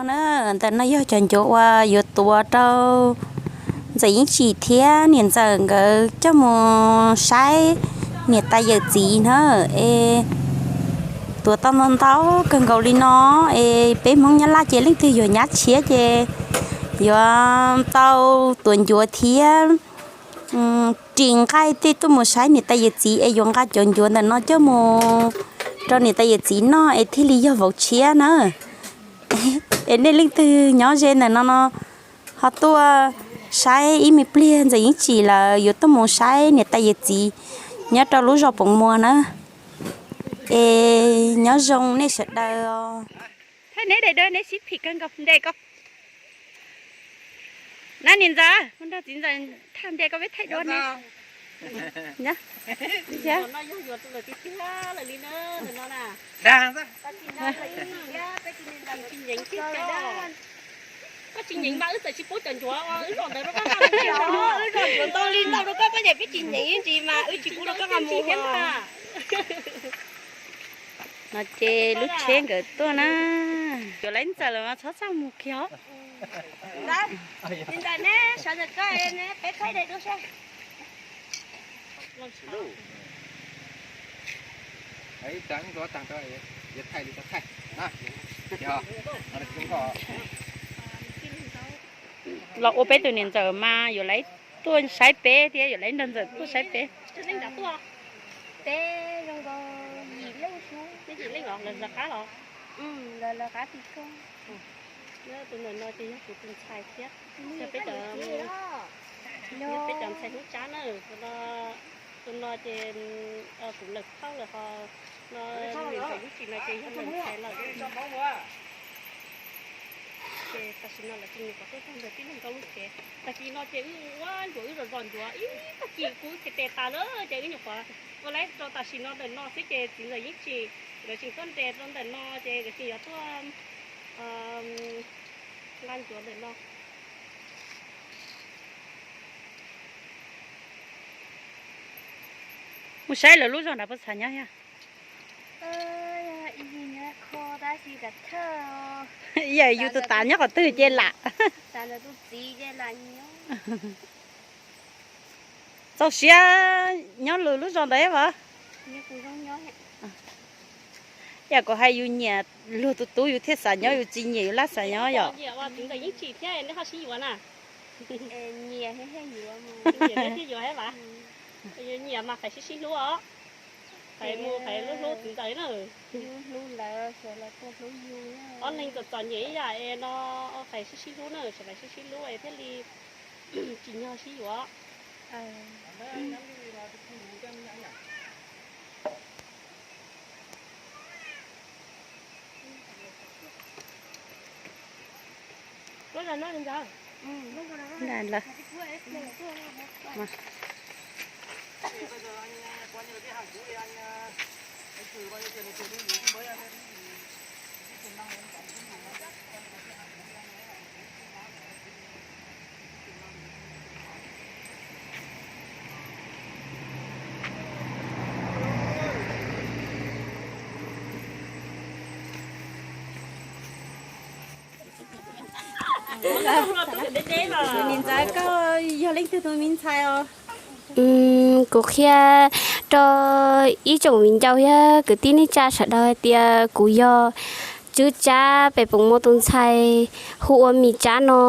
Ntawm no yog cov ncuav uas yuav tuav rau Ntxawm Yeeb Tsim thiab niam ntxawm nkawd coj mus saib niam tais yawm txiv na. Es tuav tau ntau ntau kawg nkaus li no, es peb Hmoob Nyab Laj ces leej twg yuav nyab tshiab ces yuav tau tuav ncuav thiab ris nqaij tej tuaj mus saib niam tais yawm txiv es yuav nqa cov ncuav ntawm no coj mus rau niam tais yawm txiv noj es thiaj li yog vauv tshiab na. Es nej leej twg nyob ze ntawm no no ho tuaj saib ib me pliag Ntxawm Yeeb Tsim lawv yuav tuaj mus saib niam tais yawm txiv nyob rau lub zos Poov Muas na. Es nyob zoo nej sawv daws. Thaij neb daim duab neb sib phim kawg nkaus ntes ko. Na niam ntxawm, mus nrog txiv ntxawm thaj ntes ko peb thaij duab ne. Koj tsis nyeem mas wb txawm tsis pub cov ncuav wb zos ntawd rau koj nqa mus. Wb zos ncuav ntau li ntau rau koj, koj niam peb tsis nyeem ib ntsis mas wb tsis pub rau koj nqa mus thiab ntag. No ces lub tsheb nkawd tuaj na. Yuav lawv ntxawm lawm mas txhob txaj mus kiag os. Ntxawm, neb sawv ntawm ko, peb thaij daim duab seb. Los ua peb tus niam ntxawm mas yuav lawv tuaj saib peb thiab yuav lawv nrog ntxawm tuaj saib peb. Peb zoo nkaus yim leej xwb. Peb yim leej los lawv lawv qab los? Lawv lawv qab ti koj. Tus ntawm no ces yog kuv tus ntxhais thiab. Yog peb cov, yog peb cov ntxhais Hmoob Tsab na. Tus no ces kuv lawm thauj lawm ho, no niam ntxawm Yeeb Tsim no ces yog lawm ntxhais lawm. Ces tam sim no lawv tseem nyuam qhuav tuaj txog ntawm tij laug Nkauj lub tsev. Tag kis no ces wb ua ncuav, wb zom zom ncuav ib tag kis kuv tes tes tas lawm ces wb nyuam qhuav ua lawm rau tam sim no ntawm no xwb ces txiv ntxawm Yeeb Tsim nkawd tseem tuaj nres rau ntawm no ces nkawd tseem yuav tuaj nqa ncuav ntawm no. Mus saib lawv lub zos nrad puas xav nyob thiab? Yam yus tus tav nyob qhov twg ces lam. Txaus siab nyob lwm lub zos ntawd as. Yam kuv hais yus nyiam luag tus tub yus thiaj xav nyob, yus tsis nyiam yus laj xav nyob yom. Nyiam thiab nej ho sib yuav na. Nyiam thiaj yuav thiab as. Nyiam mas fais sib sib hlub os. Fais mus fais hlub hlub txiv ntxawm na. Ob leeg txom txom nyem ib yam es no fais sib sib hlub na, fais sib sib hlub es thiaj li tsim nyog sib yuav. Niam ntxawm, koj yog leej twg tus me ntxhais os? Kuv qhia rau ib tsoom viv ncaus thiab kwv tij neej tsa sawv daws hais tias kuv yog Tswb Tsab pem Poov Muas tus ntxhais hu ua Mim Tsab no.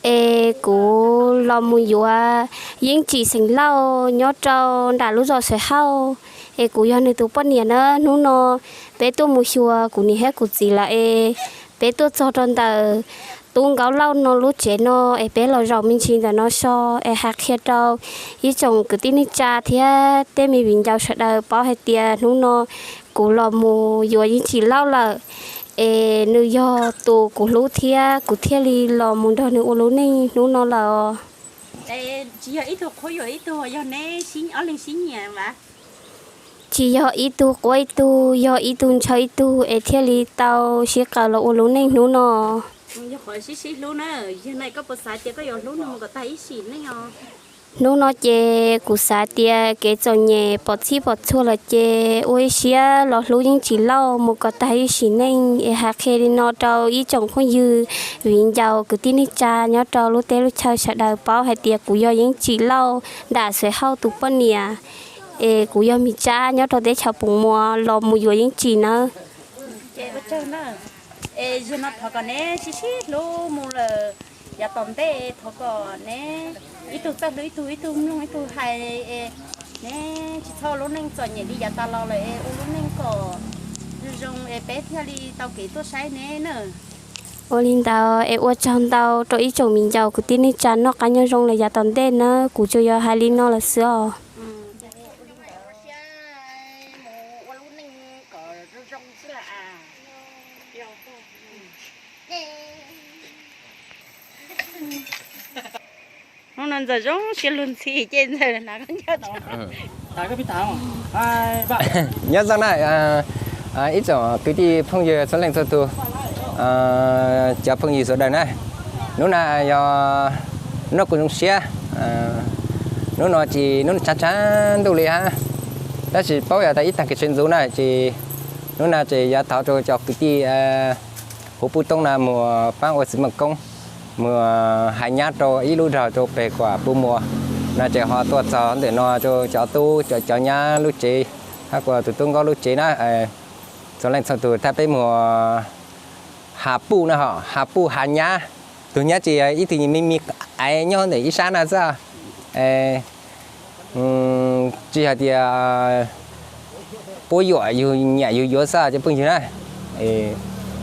Es kuv los mus yuav Yeeb Tsim xeem Lauj nyob rau nram lub zos Xaiv Hauj, es kuv yog nws tus poj niam na. Hnub no peb tuaj mus xyuas kuv niam thiab kuv txiv lawm es peb tuaj txog rau ntawm Tub Nkaub Lauj no lub tsev no es peb los zaum me ntsis ntawm no so es hais qhia rau ib tsoom kwv tij neej tsa thiab tej me viv ncaus sawv daws paub hais tias hnub no kuv los mus yuav Yeeb Tsim Lauj lawm, es nws yog tus kuv hlub thiab kuv thiaj li los mus nrog nws ua lub neej hnub no lawm. Tsis yog ib tug qhuab yuam ib tug, yog neb ob leeg sib nyiam as? Tsis yog ib tug quab ib tug, yog ib tug ntshaw ib tug es thiaj li tau sib qaws los ua lub neej hnub no. Yog qhov sib sib hlub na, yog no koj puas xav tias koj yuav hlub nws mus kom tag ib sim neej os? Hnub no ces kuv xav tias kev txom nyem pom txhij pom txhua lawm ces ua ib siab los hlub Yeeb Tsim Lauj mus kom tag ib sim neej es hais qhia li no rau ib tsoom phooj ywg viv ncaus kwv tij neej tsa nyob rau lub teb lub chaw sawv daws paub hais tias kuv yog Yeeb Tsim Lauj Nram Xuav Hauj tus poj niam, es kuv yog Mis Tsab nyob rau teb chaws Pus Muas los mus yuav Yeeb Tsim nawb. Ces ua tsaug na, es zaum no thov kom neb sib sib hlub mus lawm yav tom ntej, thov kom neb ib tug txawj hlub ib tug, ib tug mloog ib tug hais, es neb tsis txhob ua lub neej txom nyem li yav tas los lawm es ua lub neej kom zoo zoo es peb thiaj li tau kev tuaj saib neb na. Ua li ntawd es ua tsaug ntau rau ib tsoom viv ncaus kwv tij neej tsa noj qab nyob zoo lawm yav tom ntej na, kuv tsuas yog hais li no lawm xwb os. Hnub no ntxawm zoo siab luag ntxhi ces ntxawm hnav khaub ncaws. Nyob zoo na, ib tsoom kwv tij phooj ywg txhua leej txhua tus, cov phooj ywg sawv daws na, hnub no yog hnub kuv zoo siab, hnub no ces hnub tshav tshav ntuj li hab, tab sis paub yog tas ib tag kis sawv ntxuv na ces hnub no ces yuav thov rau cov kwv tij huv pub toob no mus paab ua txiv muaj koob, mus hais nyab rau ib lub zog rau peg kuam Pus Muas no ces ho tuaj txog ntawm no rau cov tub cov nyab lub tsev, hab kuas tus tub Nkauj lub tsev na, txhua leej txhua tus thab peb mus has puj na, ho has puj has nyab, tus nyab ces ib tug me me aiv nyob ntawm ib sab na xwb. Tsis hais tias puab yuam yug nyiam yug yuav xwb cov phooj ywg na.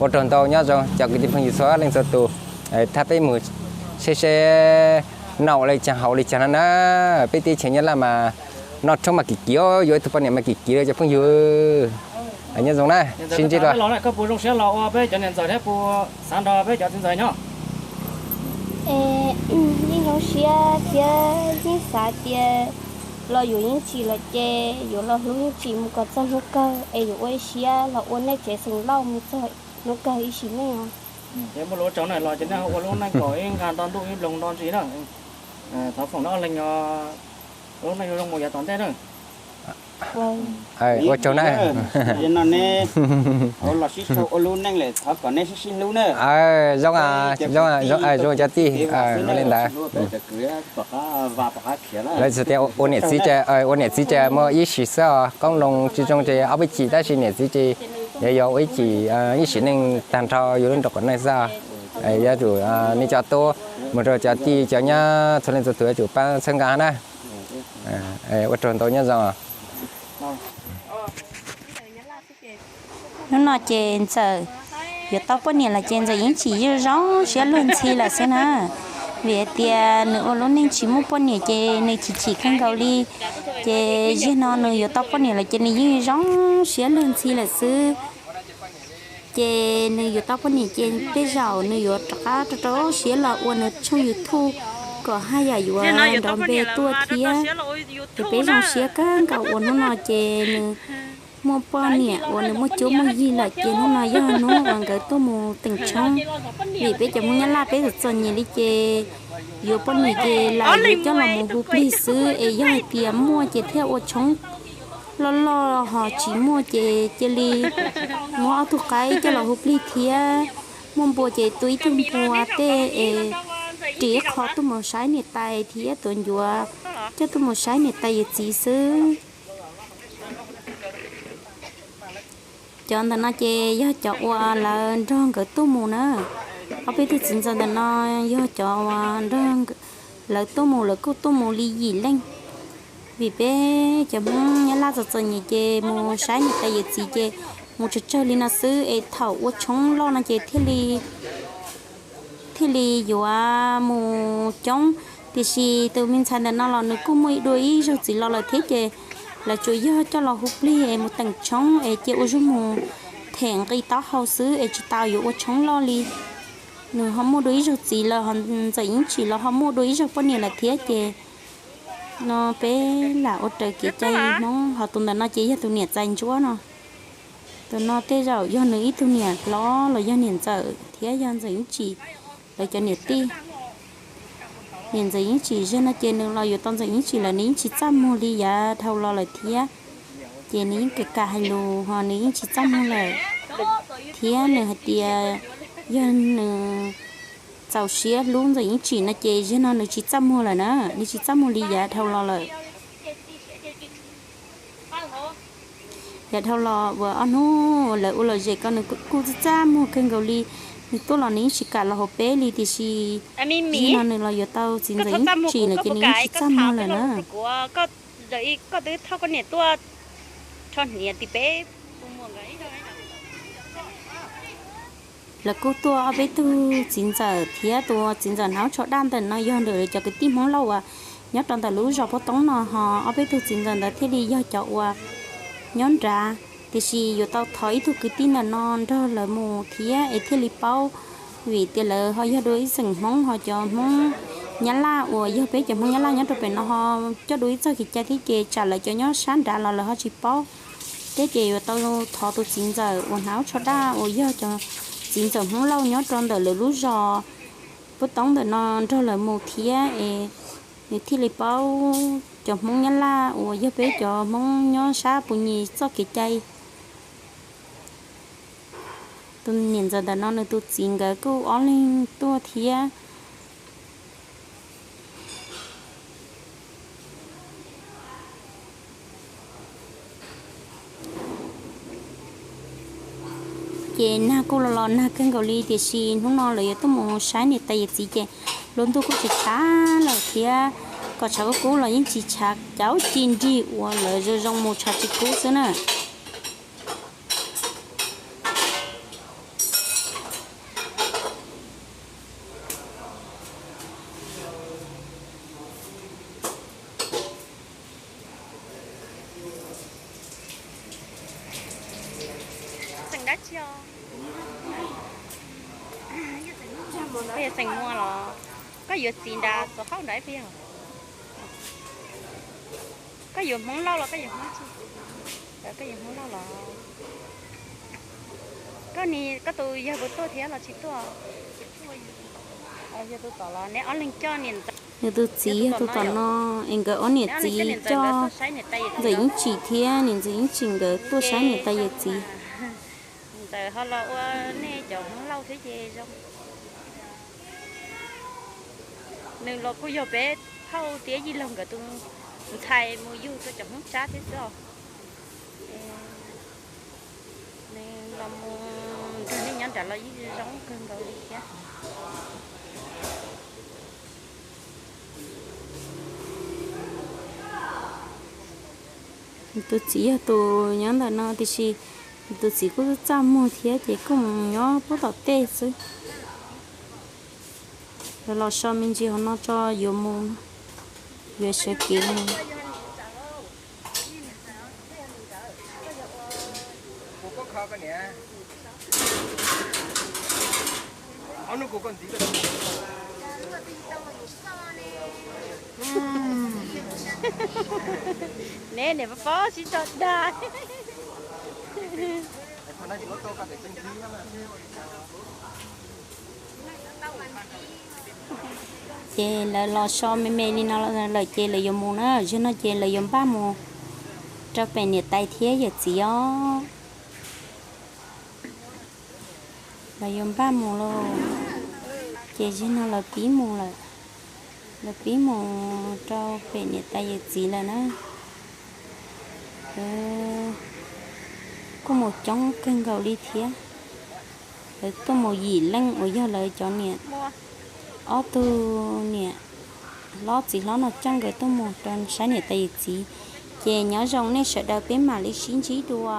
Ua tsaug ntau nyob zoo cov kwv tij phooj ywg txhua leej txhua tus, thab peb mus seb seb noj ua li caag haus li caag no na. Peb teb chaws Nyab Laj mas noj tshoob mas kim kim, yuav ib tug poj niam mas kim kim li cov phooj ywg. Nyob zoo na, sib ntsib dua. Koj puas zoo siab los ua peb cov niam ntxawm thiab puas xav nrog peb cov txiv ntxawm nyob? Yeej zoo siab thiab yeej xav tias los yuav Yeeb Tsim lawm ces yuav los hlub Yeeb Tsim mus kom txog hnub kawg es yuav ua ib siab los ua nej tsev xeem Lauj mus txog hnub kawg ib sim neej os. Ces muaj lus ua tsaug na, los ces nej ho ua lub neej kom ib nqag nto ntuj ib nploog nto ntsis na. Thov foom ob leeg ua lub neej zoo zoo mus yav tom ntej na. Ua tsaug na. Los sib sau ua lub neej lawm thov kom neb sib sib hlub na. Zoo, zoo cov tij, ua li ntawd. Lawv txhais tias ua niam txiv, ua niam txiv ces muaj ib sim xwb os, qoob loo tsis zoo ces ob peb chim, tab sis niam txiv ces yuav yog ua ib chim, ib sim neej tag nrho yus lub nroog qhov neeg xwb. Yuav tsum nej cov tub mus rau cov tij cov nyab txhua leej txhua tus yuav tsum paab txhawb nqa na. Ua tsaug ntau, nyob zoo. Hnub no ces ntxawm yuav tau poj niam lawm ces ntxawm Yeeb Tsim yeej zoo siab luag ntxhi lawm xwb na. Vim hais tias nws ua lub neej tsis muaj poj niam ces nws chim chim kawg nkaus li. Ces zaum no nws yuav tau poj niam lawm ces nws yeej zoo siab luag ntxhi lawm xwb. Ces nws yuav tau poj niam ces tej zaum nws yuav rov qab rau rau siab los ua nws tshooj YouTube kom haj yam yuav nrov npe tuaj thiab. Ces peb zoo siab kawg nkaus uas hnub no ces nws muaj poj niam uas nws muaj cuab muaj yig lawm ces hnub no yog hnub uas nkawd tuaj mus teem tshoob. Vim peb cov Hmoob Nyab Laj peb txom txom nyem li ces yuav poj niam ces lam yuav coj los mus hu plig xwb es yog hais tias muaj ces thiaj ua tshoob loj loj, ho tsis muaj ces cia li muab ob tug qaib coj los hu plig thiab. Muaj npua ces tua ib tug npua tej es ris ib qho tuaj mus saib niam tais thiab tuav ncuav coj tuaj mus saib niam tais yawm txiv xwb. Cov ntawm no ces yog cov uas lawv nrog nkawd tuaj mus na. Ob peb tug txiv ntxawm ntawm no yog cov uas nrog lawv tuaj mus, lawv kuj tuaj mus li yim leej. Vim peb cov Hmoob Nyab Laj txom txom nyem ces mus saib niam tais yawm txiv ces mus tsawg tsawg li no xwb es thaum ua tshoob loj no ces thiaj li thiaj li yuav mus coob. Tiam sis tus me ntxhais ntawm no los nws kuj muaj ib dua ib zaug txiv los lawm thiab ces lawv tsuas yog coj los hu plig es mus teem tshoob es cia ua zog mus them nqi taub hau xwb es tsis tau yuav ua tshoob loj li. Nws ho muaj dua ib zaug txiv lawm, ho ntxawm Yeeb Tsim los ho muaj dua ib zaug poj niam lawm thiab ces no peb lam ua raws kev cai Hmoob. Ho tus ntawm no ces yog tus niam txais ntsuab no. Tus no tej zaum yog nws ib tug niam hlob los yog niam ntxawm thiab yog ntxawm Yeeb Tsim lawv cov niam tij. Niam ntxawm Yeej Tsim, zaum no ces nws los yuav tau ntxawm Yeej Tsim lawm, nws yeej tsis txaj muag li yav dhau los lawm thiab. Ces nws yeej kam kam hais lus ho nws yeej tsis txaj muag lawm, thiab nws hais tias yog nws txaus siab hlub ntxawm Yeej Tsim no ces zaum no nws tsis txaj muag lawm na, nws tsis txaj muag li yav dhau los lawm. Yav dhau los uas ob hnub lawv ua lom zem ko nws kuj txaj txaj muag kawg nkaus li. Nws tuaj los nws yeej tsis kam los hauv peb li, tiam sis zaum no nws los yuav tau txiv ntxawm Yeej Tsim lawm ces nws yeej tsis txaj muag lawm na. Lawv kuj tuaj ob peb tug txiv ntxawm thiab, tus txiv ntxawm hnav tsho daj ntawm no yog ntawm cov kwv tij Hmoob Lauj uas nyob rau ntawm lub zos Pub Toob no, ho ob peb tug txiv ntxawm ntawd thiaj li yog cov uas nyob nrad. Tiam sis yuav tau thov ib tug kwv tij ntawm no nrog lawv mus thiab es thiaj li paub, vim tias lawv ho yog dua ib xeem Hmoob, ho cov Hmoob Nyab Laj uas yog peb cov Hmoob Nyab Laj nyob rau pem no ho coj dua ib txoj kev cai thiab ces tsam lawv cov nyob sab nrad los lawv ho tsis paub. Thiab ces yuav tau thov tus txiv ntxawm uas hnav tsho daj uas yog cov txiv ntxawm Hmoob Lauj nyob rau ntawm lawv lub zos Pub Toob ntawm no nrog lawv mus thiab es nws thiaj li paub cov Hmoob Nyab Laj uas yog peb cov Hmoob nyob sab Pus Nyim txoj kev cai. Tus niam ntxawm ntawm no nws tus txiv nkawd kuj ob leeg tuaj thiab. Ces nag kuj los los nag kawg nkaus li, tiam sis hnub no lawv yuav tuaj mus saib niam tais yawm txiv ces lub ntuj kuj tsav tshav lawm thiab, kom tshav kub kub los yeej tsis tshav, cov ci nrig uas lawv zoo zoo mus tshav tsis kub xwb na. Xeem dab tsi os? Koj yog xeem Muas los? Koj yuav txiv nrad tuav hauj nrad ib pliag. Koj yuav Hmoob Lauj los koj yuav Hmoob tsi? Koj yuav Hmoob Lauj los? Koj ni, koj tus yawg puas tuaj thiab los tsis tuaj? Yog tus tom los neb ob leeg coj niam ntxawm. Nws tus txiv yog tus tom no, es nkawd ob niam txiv coj ntxawm Yeej Tsim thiab niam ntxawm Yeej Tsim nkawd tuaj saib niam tais yawm txiv. Ntxawm ho los ua nej cov Hmoob Lauj thiab ces zoo. Nws los kuj yog peb phauj thiab yij laug nkawd tus ntxhais mus yug rau cov Hmoob Tsab thiab xwb os. Nws los mus nrog nej nyob nrad los yeej zoo kawg nkaus li thiab. Tus txiv yog tus nyob ntawm no tiam sis tus txiv kuj txaj muag thiab ces kuj mus nyob puag tom tej xwb. Lawv los so me ntsis hauv no tso yuav mus, yuav sawv kev mus. Neb niam pob pob sib tso dag. Ces lawv los so me me li no lawm ces lawv yuav mus na, zaum no ces lawv yuav npaj mus rau pem niam tais thiab yawm txiv os. Lawv yuav npaj mus lauj, ces zaum no lawv pib mus lawm. Lawv pib mus rau pem niam tais yawm txiv lawm na. Kuj mus coob kawg nkaus li thiab. Lawv tuaj mus yim leej uas yog lawv cov niam, ob tug niam hlob txiv hlob no coj nkawd tuaj mus rau saib niam tais yawm txiv. Ces nyob zoo nej sawv daws, peb mam li sib ntsib dua.